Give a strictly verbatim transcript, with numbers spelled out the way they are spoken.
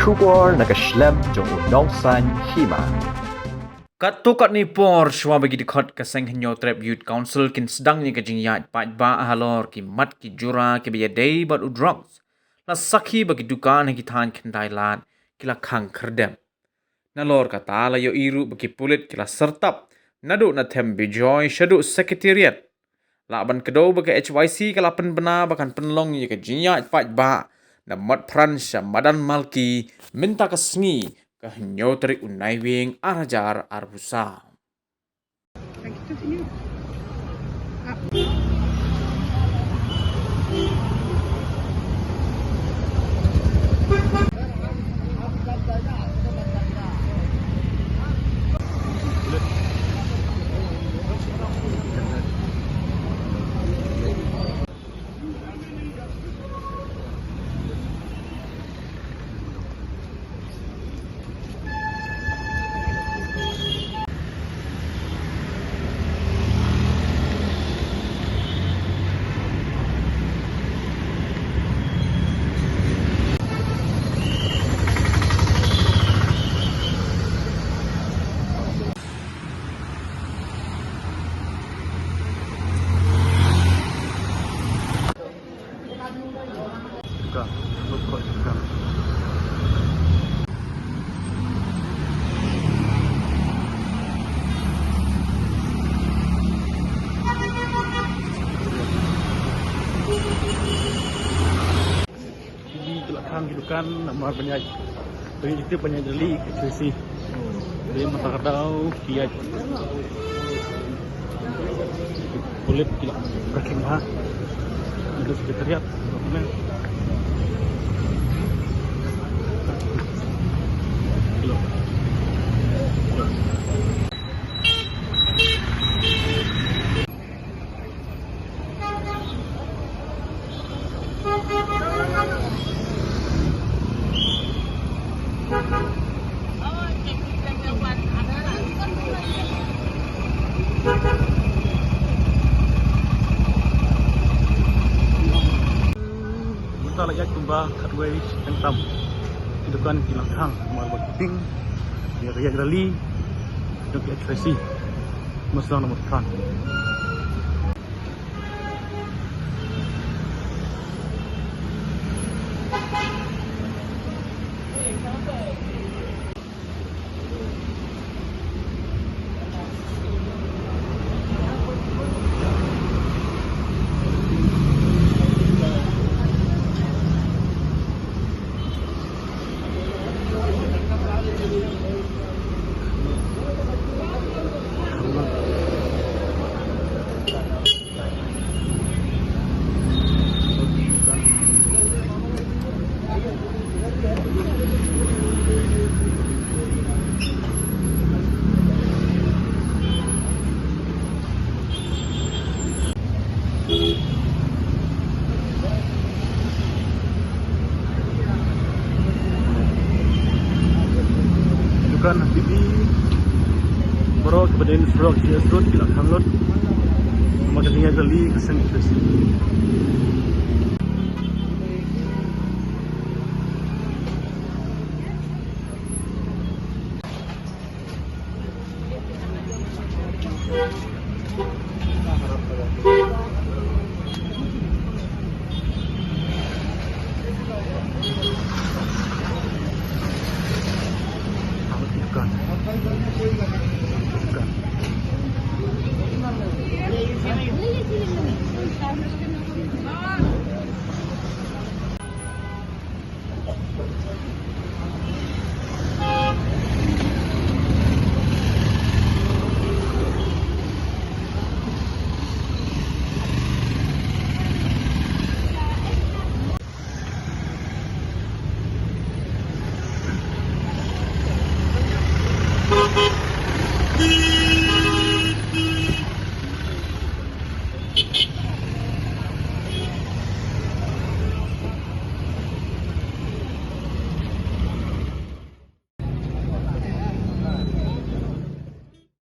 Khubor na ka shlem jong u nongsan hima. Katto katne por shuwa ba ki dkhot ka seng Hynñiewtrep Youth Council kin sdang ïa ka jingïaid paidbah halor ki mat ki jura kiba ïadei bad u drugs, la sakhi ba ki dukan ha ki thaiñ khyndai lad ki la khang khyrdep. Nalor kata la ïohi ruh ba ki pulit ki la syrtap naduh na Them Bijoy shaduh Secretariat. Lah ban kdew ba ka H Y C ka la pynbna ba kan pynlong ïa ka jingïaid paidbah na Motphran sha madan Malki mynta ka sngi, ka hynñiew tarik u Naiwieng ar hajar arphew saw. Ki la khang ki dukan namar ban ïaid, ban ïaid, ban ïaid rally ka H Y C. Dei mynta ka daw ki ïaid pulit ki la breaking ha. Ada sekretariat. Mynta la ïaid kumba khatwei kyntam. Ki dukan ki la khang namar ba ki tieng ïa ka ïaid rally jong ka H Y C. Mosang na Motphran. Dukan Habibi, baroh kiba don surok G S Road ki la khang lut. Namar ka jingïaid rally ka seng H Y C.